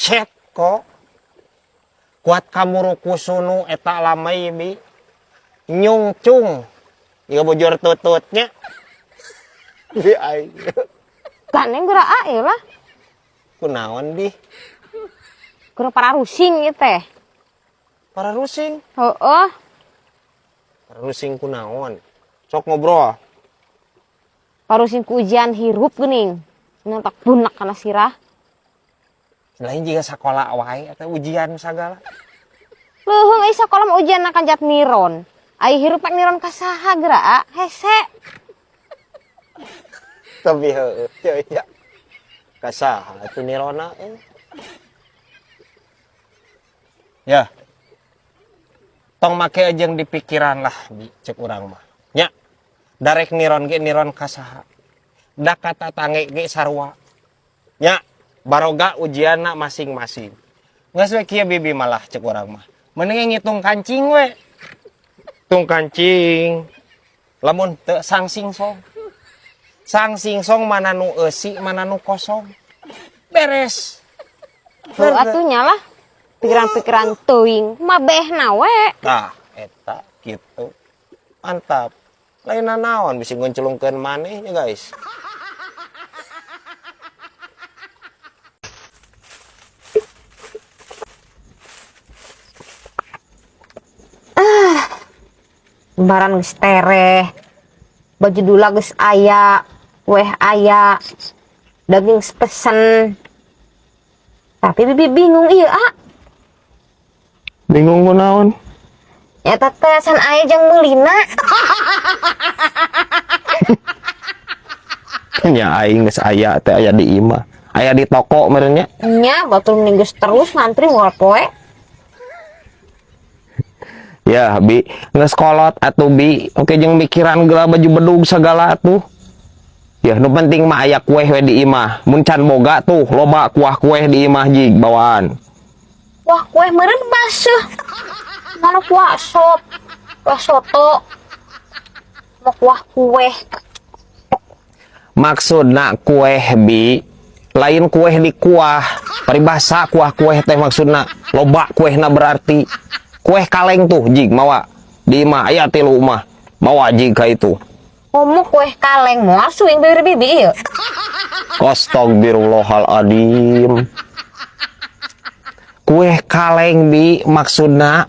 Set kok. Kuat kamurukusunu eta lamai bi. Nyungcung. Ieu bujur tututnya. Bi aing. Gandeng geura ah ieu lah. Kunaon bi? Geura pararusing ieu teh. Pararusing. Heeh. Pararusing kunaon? Sok ngobrol. Parusing ku ujian hirup geuning. Nontak bunak kana sirah. Lain jiga sakola wae atau ujian sagala. Leuheung euy sakola mah ujian na kanjat niron. Ai hirup pak niron ka saha geura ah? Hese. Tapi heueuh teu ya. Ka saha atuh nirona euy. Ya. Tong make jeung dipikiran lah bi cek urang mah. Nya. Darek niron ge niron ka saha. Da ka tatangge ge sarua. Nya, baroga ujianna masing-masing. Geus we kieu bibi malah cek urang mah. Mending ngitung kancing we. Tung kancing. Lamun teu sang singsong. Sang singsong mana nu eusi, mana nu kosong. Beres. Heuh atuh nya lah. Pikiran-pikiran teuing mah behna we. Tah, eta kitu. Mantap. Lain naon bisi ngunculungkeun maneh nya guys. Lembaran geus tereh. Baju dula geus aya, weh aya. Daging geus pesen. Tapi bibi bingung ieu ah. Bingung kunaon? Eta teh san aya jeung meulina. Nya aing geus aya teh aya di imah. Aya di toko meureun nya. Nya batur mending geus terus ngantri moal poe. Ya bi geus kolot atuh bi. Oke jeung mikiran geura baju bedug sagala atuh. Ya nu penting mah aya kueh we di imah. Mun can boga tuh loba kuah kueh di imah jig bawaan. Kuah kueh meureun baseuh. Mana kuah sop, kuah soto, mau kuah kueh. Maksudna kueh bi lain kueh di kuah. Paribasa kuah kueh teh maksudna loba kuehna berarti kueh kaleng tuh jig mawa di imah aya tilu mah mawa jig ka itu. Komo kueh kaleng moal suing bibir bibi ieu. Astagfirullahaladzim. Kueh kaleng bi maksudna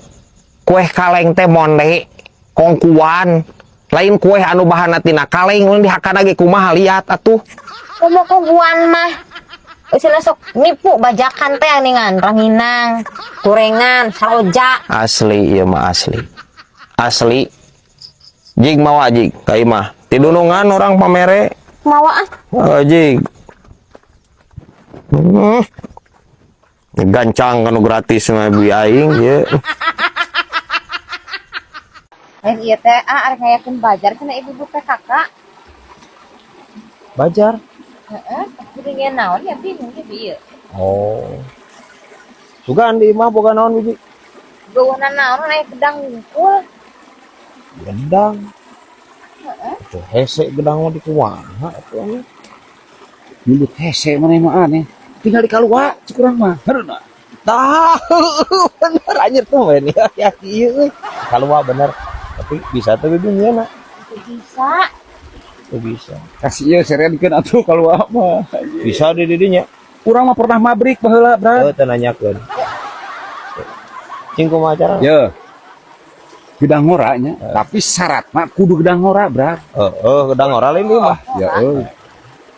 kueh kaleng teh monde kongkuan lain kueh anu bahanna tina kaleng mun dihakan lagi kumaha liat atuh. Komo kongkuan mah Cenah sok nipu bajakan teh aningan ranginang, gorengan, saroja. Asli ieu mah asli. Asli. Jig mawa jig ka imah. Tidunungan orang pamere. Mawa ah. Oh, jig. Gancang kanu gratis mah bi aing ieu. Lain ieu teh ah arek ngayakeun bajar cenah ibu-ibu PKK. Bajar? Heeh, kudu nyeun naon ya bingung ge bi ieu. Oh. Sugan di imah boga naon bibi? Geuweuhna naon aya gedang wungkul. Gedang. Heeh. Atuh hese gedang mah di kumaha atuh nya. Nyebut hese maneh mah aneh. Tinggal di kalua cik urang mah. Hareuna. Tah, bener anjir tuh we ya ya ieu euy. Kalua bener. Tapi bisa tuh bibi nyeuna. Bisa. Tuh bisa. Kasih ieu serenkeun atuh kalua mah. Bisa di didinya. Urang mah pernah mabrik baheula, Brad. Heuh, teu nanyakeun. Cing kumaha cara? Ye. Gedang ngora nya, tapi syaratna kudu gedang ngora, Brad. Heeh, gedang ngora lain ieu mah. Ya euy.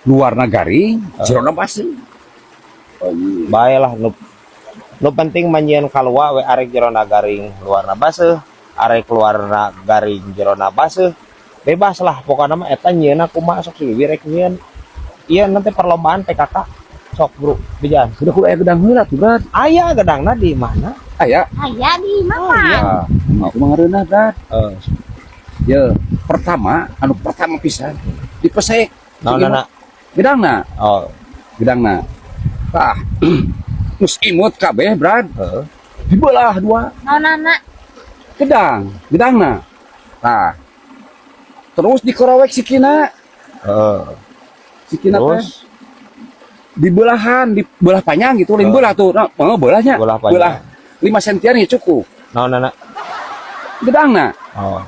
Luarna garing, jerona baseuh. Bae lah nu penting mah nyieun kalua we arek jerona garing luarna baseuh, arek luarna garing jerona baseuh. Bebas lah pokokna mah eta nyieunna kumaha sok si bibi rek nyieun. Ieu nanti perlombaan PKK sok bro bijan. Udah kudu aya gedang heula tuh, Brad. Aya gedangna di mana? Aya. Aya di mana? Oh, iya. Aku mah ngareunah, Brad. Heeh. Ye, pertama anu pertama pisan dipesek. Naon-naon? Gedangna. Oh. Gedangna. Tah. Geus imut kabeh, Brad. Heeh. Dibelah dua. Naon-naon? Gedang, gedangna. Tah. Terus dikorowek sikina. Heeh. Sikina teh. Terus? Di belahan, di belah panjang gitu, lain Oh. belah tuh. Nah, oh, belahnya. Belah panjang. Belah 5 sentian ya cukup. Naon, anak? Gedangna, Oh.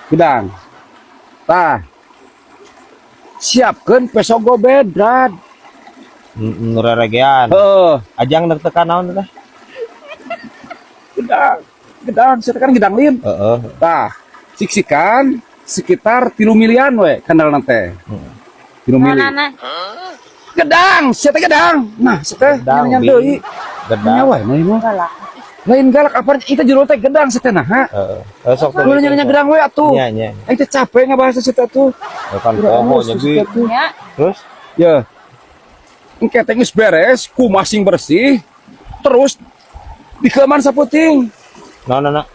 gedang. Tah. Siapkeun peso gobed, Brad. Nu reregean. Heeh. Ajang dek tekan naon teh? Gedang. Gedang, saya kan gedang lin. Heeh. Tah, siksikan sekitar 3 milian we kandel teh. 3 mili. Naon? Gedang, sia teh gedang. Nah, sia teh Gedang, nanya Bi. deui. Gedang. Nanya wae mah mah. Galak. Lain galak apa itu judul teh gedang sia teh nah. Heeh. Eh, sok. Lu nanya gedang we atuh. Nya nya. Aing teh capek ngabahas sia teh tuh. Ya kan poho nya, Bi. Ya. Terus. Ya. Engke teh geus beres, ku masing bersih. Terus dikeman saputing. Naon, anak?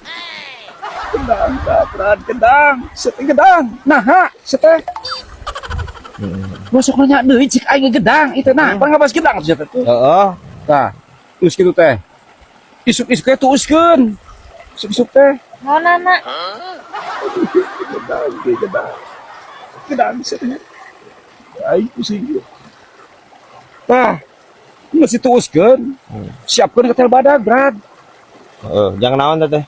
Gedang, kapran, gedang, sia teh gedang. Nah, ha, sia teh. Masuk nanya deui cik aing gedang itu nah, pan ngabahas gedang sia teh tuh. Heeh. Tah, terus kitu teh. Isuk-isuk teh tuuskeun. Isuk-isuk teh. Naon, anak? Gedang, gedang. Gedang sia teh. Aing pusing ieu. Tah, geus dituuskeun. Siapkeun ketel badag, Brad. Heeh, jang naon teh?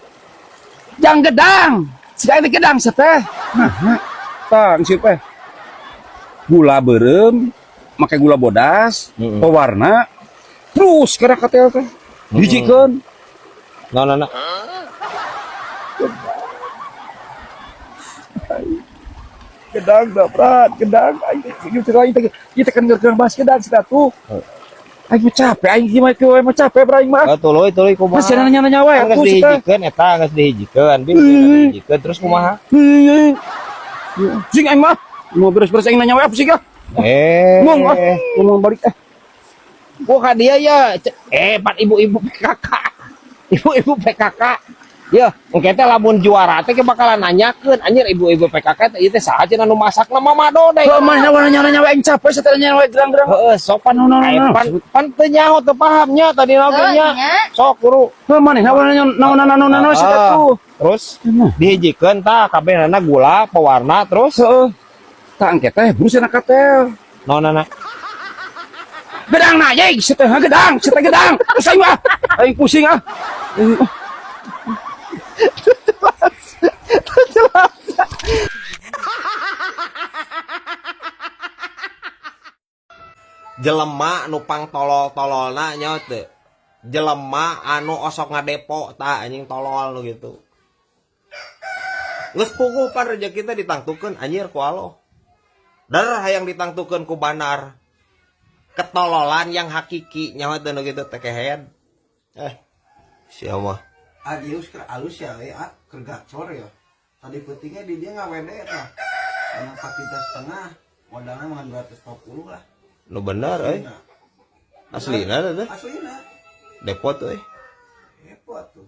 Jang gedang. Cik aing teh gedang sia teh. Nah, nah. Tah, geus teh. Gula beureum, make gula bodas, pewarna, terus kana katel teh. Hijikeun. Naon, anak? Gedang dah, Brad, gedang. Aing teh kieu aing teh ieu teh kan keur bahas gedang sia tuh. Aing mah capek, aing gimana kieu mah capek, Brad, aing mah. Eh, tuluy tuluy kumaha? Masih nanya-nanya wae Kan geus atuh sia teh. dihijikeun eta, geus dihijikeun, Bi, geus dihijikeun terus kumaha? Pusing aing mah. Mau beres-beres aing nanya wae pusing ah. Eh. Ngomong ah, ngomong balik eh. Gua ka dia ya, eh pan ibu-ibu PKK. Ibu-ibu PKK. Ya, engke teh lamun juara teh ke bakalan nanyakeun anjir ibu-ibu PKK teh ieu teh saha cenah nu masakna Mama Dodeng. Heuh maneh nanya-nanya wae aing capek sia teh nanya wae gerang-gerang. Heeh, sopan No, no, no, Eh, no. pan pan teu nyaho teu paham nya tadi oge nya. Nya. Sok guru. Heuh maneh nanya naon-naon sia teh Ah, tuh. Terus Nah. dihijikeun tah kabehanana gula, pewarna terus Heeh. Tah engke teh brus cenah katel. naon, anak? Gedang na ye, sia teh gedang, sia teh gedang. Terus aing mah aing pusing ah. Jelas. Jelas. Jelema nu pang tolol-tololna nya teu. Jelema anu osok ngadepo tah anjing tolol nu gitu. Geus puguh pan rezeki teh ditangtukeun anjir ku Allah. Dar hayang ditangtukeun ku banar. Ketololan yang hakiki nyawa teu nu gitu teh kehead. Eh, siapa? Adius keur alus ya we ah keur gacor ya. Tadi pentingnya di dia ngawede tah. Karena 4,5 juta modalnya mah 240 lah. Nu bener euy. Nah, Aslina teh. Aslina. Depot euy. Repot tuh.